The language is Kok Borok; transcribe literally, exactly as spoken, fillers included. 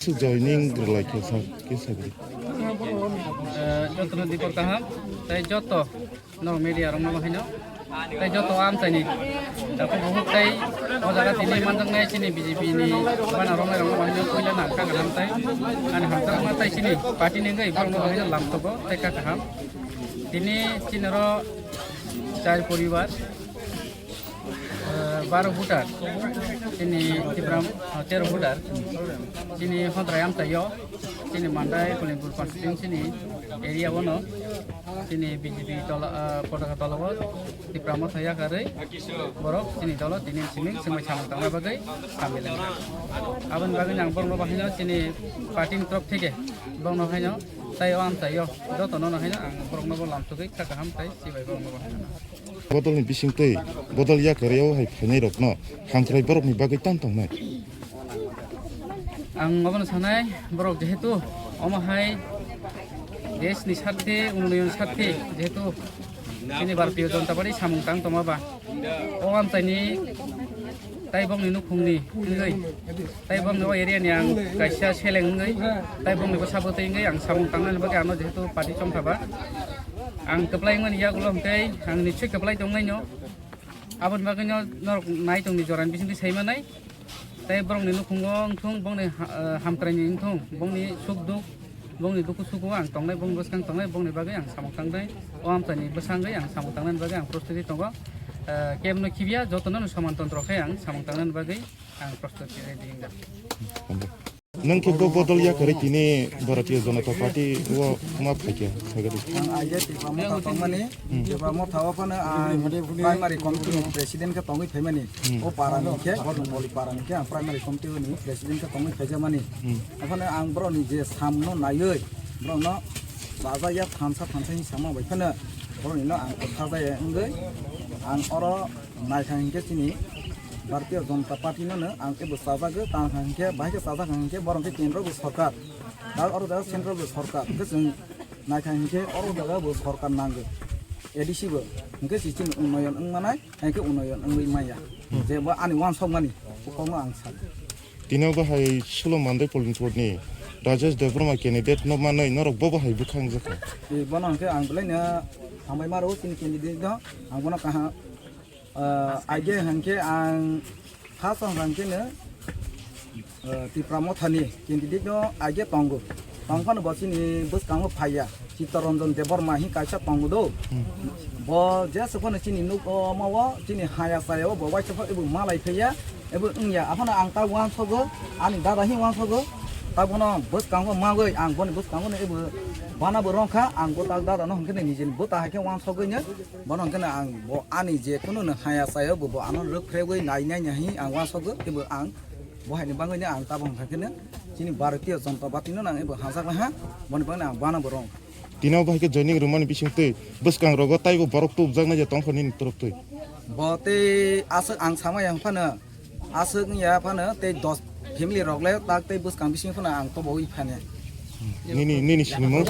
Su joining rwlai khe sa, khe sagri. Eh, jotono dipor kaham, tei joto norok media rok no haino, tei joto amchaini. Tako buhuk tei o jaga tini manjaknai chini B J P ni bana rok no haino puila nang kha kaham tei ani hamjakma tei chini party ni wngwi borok no haino lam togo tei kha kaham. Tini chini ro char poribar. Eh, baro voter, chini Tipra, eh, tero voter, chini Hondrai amchaio, chini Mandai, Kolinpur constituency ni area o no, chini B J P tola, eh, potaka tola o, Tipra Motha yakarwi, borok chini dolo tini simi simi samung tangna bagwi sambil wngkha. Aboni bagwi ang borokno bahaino chini party ni torop theke borokno haino tai o amchaio, jotono no haino ang borokno bo lamsogwi kha kaham tai chibai borokno bahaino. Bodolni bisingtwi bodol yakarwi o hai phainairokno hamkrai borokni bagwi tang tongnai. Ang obono sanai, borok jehetu omo hai deshni sarthe, unnoyon sarthe, jehetu chini Bharatiya Janata Party samung tang tongma ba, o amchaini tai bongni nukhungni wngwi, tai bongni o area ni ang kaisa seleng wngwi, tai bongni bwsa bwtwi wngwi ang samung tangnani bagwi ano jehetu party chongkha ba, ang kwplai wngmani yagulo hwnkhe ang nichoi kwplai tongnaino. Aboni bagwino norok nai tongni jorani bisingtwi sai manai. Tai borokni nukhungo wngthung, bongni ha-, eh, hamkraini wngthung, bongni suk duk, bongni dukhu sugo ang tongnai, bongni bwskang tongnai, bongni bagwi ang samung tangnai. O amchaini bwsangwi ang samung tangnani bagwi ang prostuti tongo. Eh, kebno khibiya, jotono soman tontro khe ang samung tangnani bagwi ang prostuti ready wngkha. Nwng khe bo bodol yakarwi tini Bharatiya Janata Party o ma phaikha, phaikha di. Ang aige Tipra Motha tongmani, Hmm. Tipra Motha o phano ang primary committee ni president khe tongwi phaimani. Hmm. O para ni khe, Bodolpoli para ni khe ang primary committee ni president khe tongwi phaijakmani. Hmm. Ophano ang borok ni je samno naiwi, borok no chajakya thansa thansa hin sama bai phano borok ni no ang kwthajaya wngwi ang oro naikha hinkhe chini Bharatiya Janata Party no no ang khe bo chajagwi tang kha hinkhe bahai khe chajak kha hinkhe borok khe kendro bo sorkar. Dak oro jaga central bo sorkar, hwnkhe chwng naikha hinkhe oro jaga bo sorkar nango, A D C bo, hwnkhe se chini unnoyon wng manai, hinkhe unnoyon wngwi manya. Hmm. Je bo ani uansukmani, o kokno ang saka. Tino bo hai sulo mandai polling board ni Rajesh Debbarma candidate no manwi norok bo bo hai bwkhang jakha. E, bono hwnkhe ang belai no hambai maro chini candidate no, ang bono kaham, Ah, aige hwnkhe ang first hwnkha hwnkhe no, ah, Tipra Mothani candidate no aige tongo. Tongphano bo chini bwskango phaiya. Chittaranjan Debbarma hi kaisa tongo do. Hmm. Bo jesa phano chini nuk, o, omo o chini haya chaya o bo waisa phano ebo malai phaiya, ebo wngya. Aphano ang ta uansogo, ani dada hi uansogo. Ta bono bwskango magwi ang boni bwskango no ebo bana bo rongkha, ang bo ta dada no hwnkhe nijeni bo ta hai khe uansogwi no. Bono hwnkhe no ang bo ani je kunu no haya chaya bo, bo ano rwk phregwi nai nai nai ang uansogo, teibo ang bo haini bagwi no ang tabok hwnkha khe no chini Bharatiya Janata Party no nang ebo hamjak laha, boni bagwi no ang bana bo rong. Tino bo hai khe joining rwmani bisingtwi bwskang rogo taibo borok tubjaknai je tongkha nini torop twi. Bo tei aswk ang samaya hwnphano, aswk wngya phano tei dos family rok le tak tei bwskang bising phano ang tobowi phane. Nini, nini sinimung?